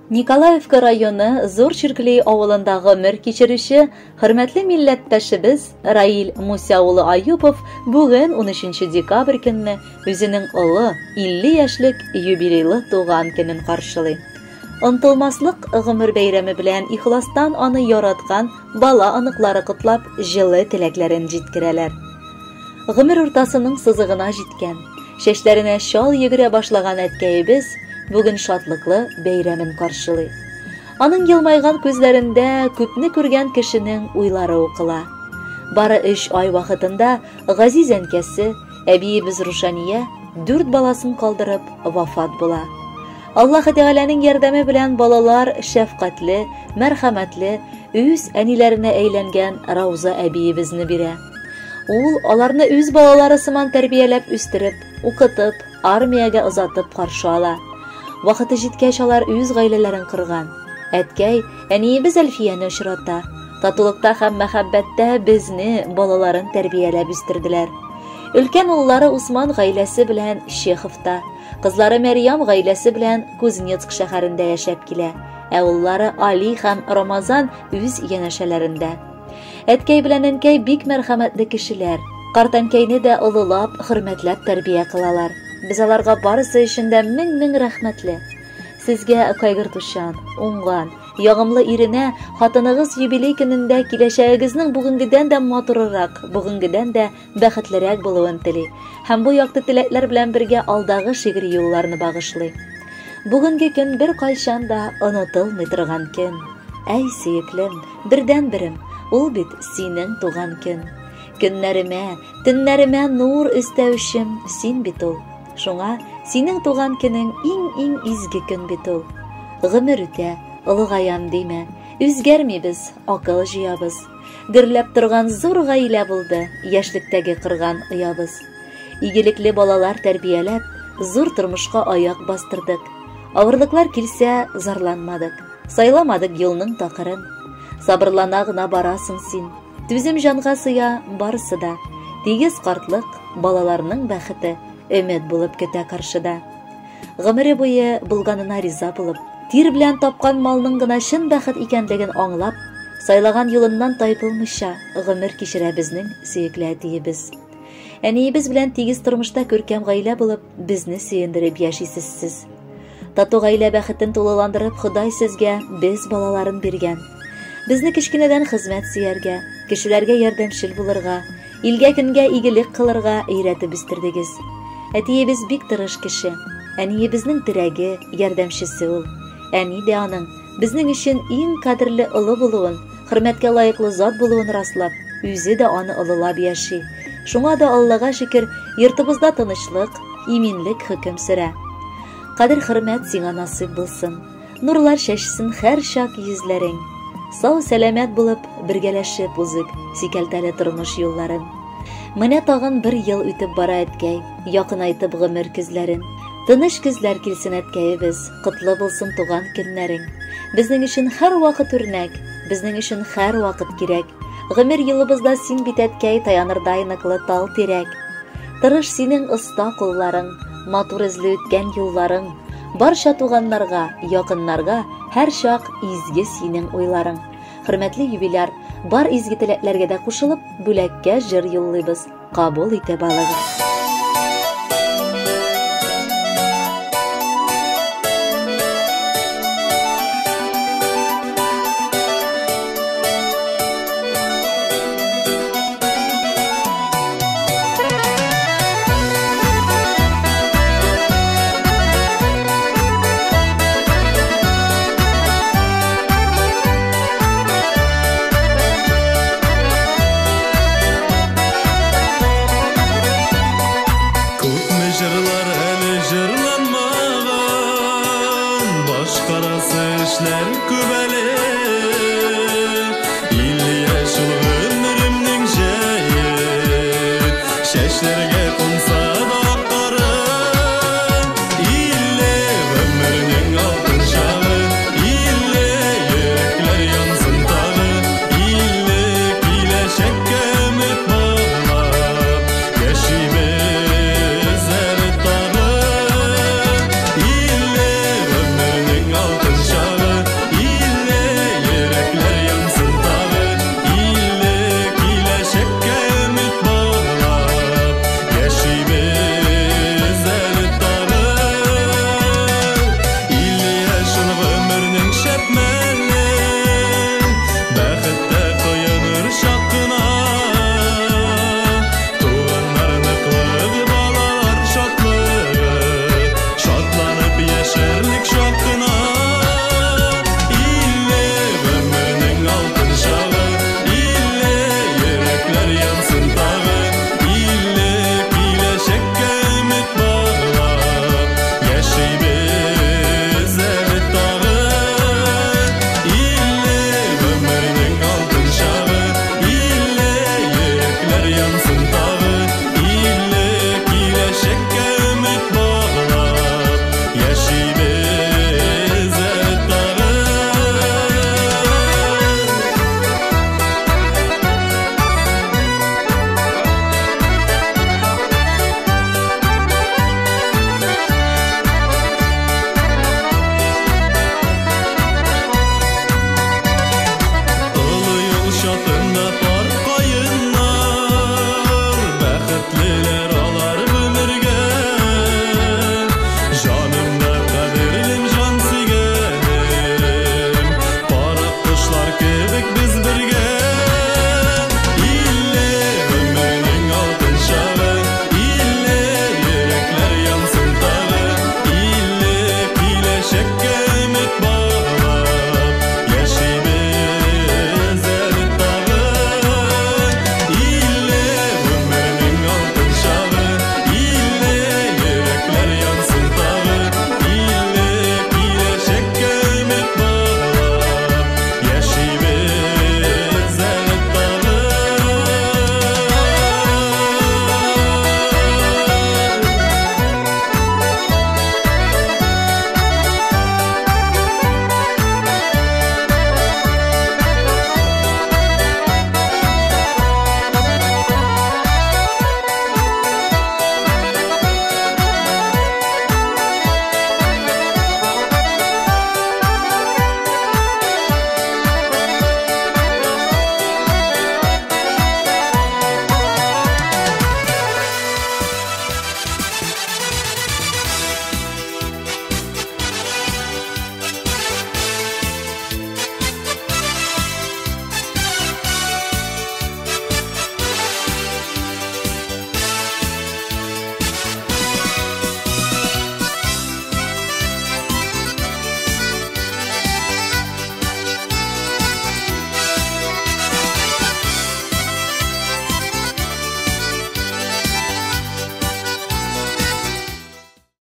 Николаевка районы Зур Чиркли авылында гомер кичерүче хөрмәтле милләттәшебез Раил Муся улы Аюпов бүген 13 декабрь көнне үзенең олы 50 яшьлек юбилейлы туган көнен каршылый. Онтылмаслык гомер бәйрәме белән ихластан аны яраткан бала оныклары котлап, җылы теләкләрен җиткерәләр. Гомер уртасының сызыгына җиткән, чәчләренә чал йөгерә башлаган әткәебез бүген шатлыклы бәйрәмен каршылый. Аның елмайган күзләрендә күпне күргән кешенең уйлары укыла. Бары өч ай вакытында газиз әнкәсе, әбиебез Рушания, дүрт баласын калдырып вафат була. Аллаһы Тәгаләнең ярдәме белән балалар шәфкатьле, мәрхәмәтле, үз әниләренә әйләнгән Рауза әбиебезне бирә. Ул аларны үз балалары сыман тәрбияләп үстереп, укытып, армиягә озатып каршы ала. Вакыты җиткәч алар үз гаиләләрен корган. Әткәй, әниебез Әлфияне очрата. Татулыкта һәм мәхәббәттә безне, балаларын тәрбияләп үстерделәр. Өлкән уллары Усман гаиләсе белән Чеховта, кызлары Мәрьям гаиләсе белән Кузнецк шәһәрендә яшәп килә, ә уллары Али һәм Рамазан үз янәшәләрендә. Әткәй белән әнкәй бик мәрхәмәтле кешеләр. Карт әнкәйне дә олылап, хөрмәтләп тәрбия кылалар. Без аларга барысы өчен дә мең-мең рәхмәтле. Сезгә кайгыртучан, уңган, ягымлы иренә, хатыныгыз юбилей көнендә киләчәгегезнең бүгенгедән дә матурырак, бүгенгедән дә бәхетлерәк булуын тели һәм бу якты теләкләр белән бергә алдагы шигъри юлларны багышлый. Бүгенге көн беркайчан да онытылмый торган көн. Әй, сөеклем, бердәнберем, ул бит синең туган көн. Көннәремә, төннәремә нур өстәүчем син бит ул. Шуңа синең туган көнең иң-иң изге көн бит ул. Гомер үтә, олыгаям димә, үзгәрмибез, акыл җыябыз. Гөрләп торган зур гаилә булды яшьлектәге кырган оябыз. Игелекле балалар тәрбияләп, зур тормышка аяк бастырдык. Авырлыклар килсә, зарланмадык. Сайламадык юлның такырын. Сабырлана гына барасың син. Түзем җанга сыя барысы да. Тигез картлык, балаларның бәхете өмет булып көтә каршыда. Гомере буе булганына риза булып, тир белән тапкан малның гына чын бәхет икәнлеген аңлап, сайлаган юлыннан тайпылмыйча гомер кичерә безнең сөекле әтиебез. Әниебез белән тигез тормышта күркәм гаилә булып, безне сөендереп яшисез сез. Тату гаилә бәхетен тулыландырып, Ходай сезгә без балаларын биргән. Безне кечкенәдән хезмәт сөяргә, кешеләргә ярдәмчел булырга, илгә-көнгә игелек кылырга өйрәтеп үстердегез. Әтиебез бик тырыш кеше. Әниебезнең терәге, ярдәмчесе ул. Әни дә аның безнең өчен иң кадерле олы булуын, хөрмәткә лаеклы зат булуын раслап, үзе дә аны олылап яши. Шуңа да Аллага шөкер, йортыбызда тынычлык, иминлек хөкем сөрә. Кадер-хөрмәт сиңа насыйп булсын. Нурлар чәчсен һәрчак йөзләрең. Сау сәламәт булып, бергәләшеп узыйк сикәлтәле тормыш юлларын. Менә тагын бер ел үтеп бара әткәй, якынайтып гомер көзләрен. Тыныч көзләр килсен әткәебез, котлы булсын туган көннәрең. Безнең өчен һәрвакыт үрнәк, безнең өчен һәрвакыт кирәк. Гомер юлыбызда син бит әткәй таянырдай ныклы тал тирәк. Тырыш синең оста кулларың, матур эзле үткән юлларың. Барча туганнарга, якыннарга һәрчак изге синең уйларың. Хөрмәтле юбиляр, бар изге теләкләргә дә кушылып, бүләккә җыр юллыйбыз. Кабул итеп алыгыз. Күпме җырлар әле җырланмаган, башкарасы эшләр күп әле.